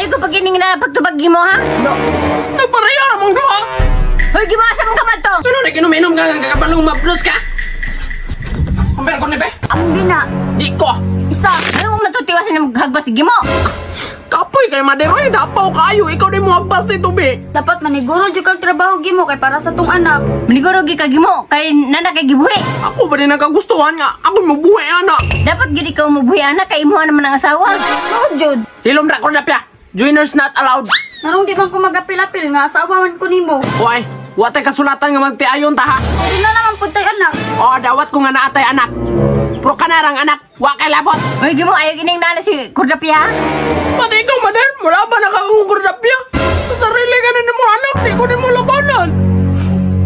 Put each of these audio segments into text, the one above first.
Ay ko pag ining na pagtubag mo ha? No. Nagpareha ra mong duha. Hoy, gimo asa mong kamad to? Ano na ginom-inom ka nga kabalong mablos ka? Ang ko ni be? Ang bina. Di ko. Isa. Ano mo matutiwasan ng hagbas gimo? Kapoy kay Maderoy, dapaw kayo. Ikaw din mo hagbas ni tubi. Dapat maniguro jud kag trabaho gimo kay para sa tong anak. Maniguro gi ka gimo kay nana kay gibuhi. Ako ba din nagkagustuhan nga? Ako mo buhi anak. Dapat gid ikaw mobuhi anak kay imuha naman ang asawa. No jud. Hilom ra ko na pya. Joiners not allowed. Narong di man ko magapil-apil nga asawa man ko nimo. Oy, wa tay kasulatan nga magtiayon ta ha. Pero na naman pud tay anak. Oh, dawat ko nga naatay anak. Pro kanarang anak, wa kay labot. Hoy gimo ayo gining nana si Kordapia. Pati ikaw, Mader, mula ba na kang Kordapia? Sa sarili ka na mo anak, di ko nimo labanan.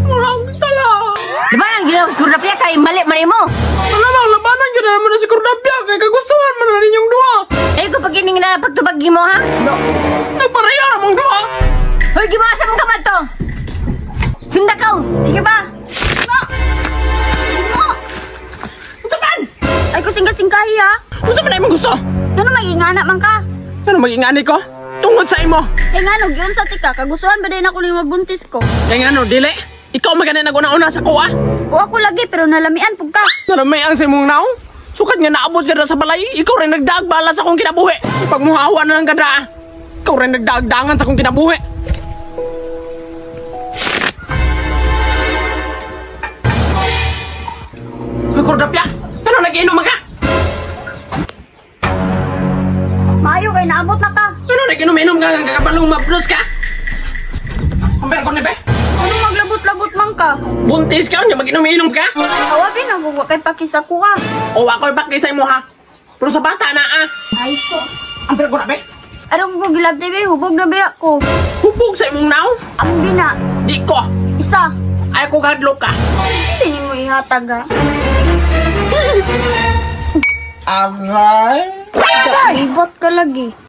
Murang tala. Di ba ang ginawa si Kordapia kay mali man imo? Wala bang labanan ka na naman na si Kordapia kay kagustuhan man na ninyong duha. Ay ko pag ining na pagtubag mo ha? No. Nagpareha ra mong duha. Hoy gimo asa mong kamad to? Sunda ka. Sige ba? No. No. Unsa man? Ay ko singka-singkahi ha. Unsa man imong gusto? Ngano magingana man ka? Ngano magingani ko? Tungod sa imo. Kay ngano giunsa ti ka kagustuhan ba din ako ning mabuntis ko? Kay ngano dili? Ikaw magani naguna-una sa kuha. O ako lagi pero nalamian pug ka. Nalamian sa imong naong? Sukat nga naabot ka na sa balay, ikaw rin nagdagbala sa akong kinabuhi. Pagmuhawa na lang kada. Ikaw rin nagdagdangan sa akong kinabuhi. Hoy, Kordapia, ano nag-iinom ka? Maayo kay naabot na ka. Ano nag-inom-inom ka nga kabalong mablos ka? Ang ko ni be? Ano maglabot-labot man ka? Buntis ka, nya mag-inom-inom ka? Awa bin, wa kay pakisa ko ah. O ako'y pakisa mo ha. Pero sa bata na ah. Ay ko. Ang ko na be? Aron ko gilab be, hubog na be ako. Hubog sa imong naong? Ang bina. Di ko. Isa. Ay ko gadlok ka. Hindi mo ihatag ah. Agay. Ibot ka lagi.